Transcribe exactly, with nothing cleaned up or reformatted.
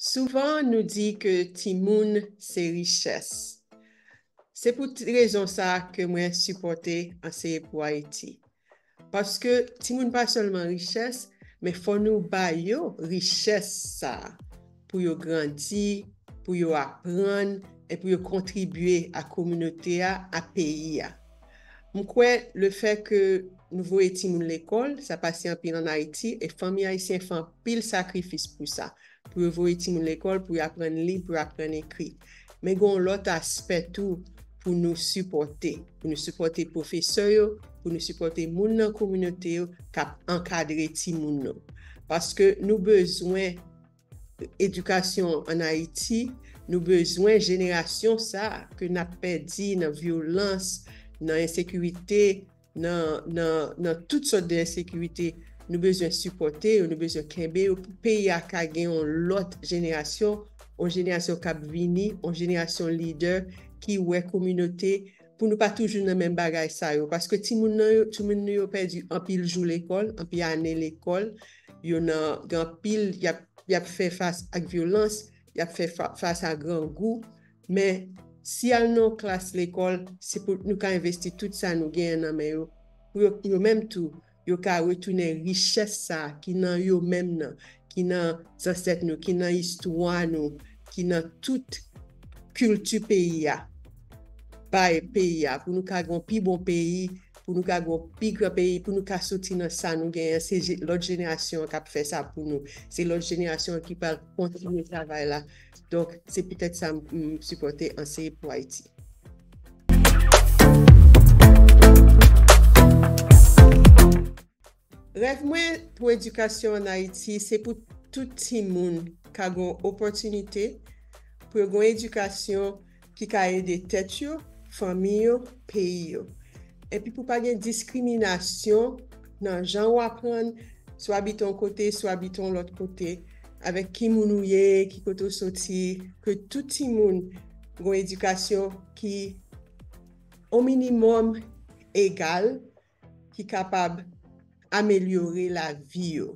Souvan, nou di ke timoun se richès. Se pou t- rezon sa a ke mwen sipòte Anseye pou Ayiti. Paske timoun pa sèlman richès, men fò nou ba yo richès sa a pou yo grandi, pou yo aprann, e pou yo kontribye a kominote a, a peyi a. M kwè lefè ke nou voye timoun lekòl, sa pase anpil ann Ayiti, e fanmi ayisyen fè anpil sakrifis pou sa, pou yo voye timoun lekòl, pou yo aprann li, pou yo aprann ekri. Men gen yon lòt aspè tou pou nou sipòte, pou nou sipòte pwofesè yo, pou nou sipòte moun nan kominote yo k ap ankadre timoun nou. Paske nou bezwen edikasyon ann Ayiti, nou bezwen jenerasyon sa a ke n ap pèdi nan vyolans, nan ensekirite, nan, nan, nan tout sòt de ensekirite. Nou bezwen sipòte yo, nou bezwen kenbe yo pou peyi a ka gen yon lòt jenerasyon, yon jenerasyon k ap vini, yon jenerasyon lidè ki wè kominote pou nou pa toujou nan menm bagay sa yo. Paske timoun nan yo, timoun nou yo pèdi anpil jou lekòl, anpil ane lekòl, yo nan gen anpil, y ap, y ap fè fas ak vyolans, y ap fè fa- fas a grangou. Men si y al nan yon klas lekòl, se pou nou ka envesti tout sa nou genyen nan men yo. Pou yo, yo menm tou, yo ka retounen richès sa a ki nan yo menm nan, ki nan zansèt nou, ki nan istwa nou, ki nan tout kilti peyi a, bay peyi a, pou nou ka gen yon pi bon peyi, pou nou ka gen yon pi gran peyi, pou nou ka soti nan sa nou genyen. Se je- lòt jenerasyon an k ap fè sa pou nou. Se lòt jenerasyon an ki pral kontinye travay la. Donk, se poutèt sa m m sipòte Anseye pou Ayiti. Rèv mwen pou edikasyon ann Ayiti, se pou tout timoun ka gen yon opòtinite pou yo gen yon edikasyon ki ka ede tèt yo, fanmi yo, peyi yo. Epi pou pa gen diskriminasyon nan jan w aprann, si w abite yon kote, si w abite yon lòt kote, avèk ki moun ou ye, ki kote w soti, ke tout timoun gen yon edikasyon ki, o minimòm, egal, ki kapab amelyore lavi yo.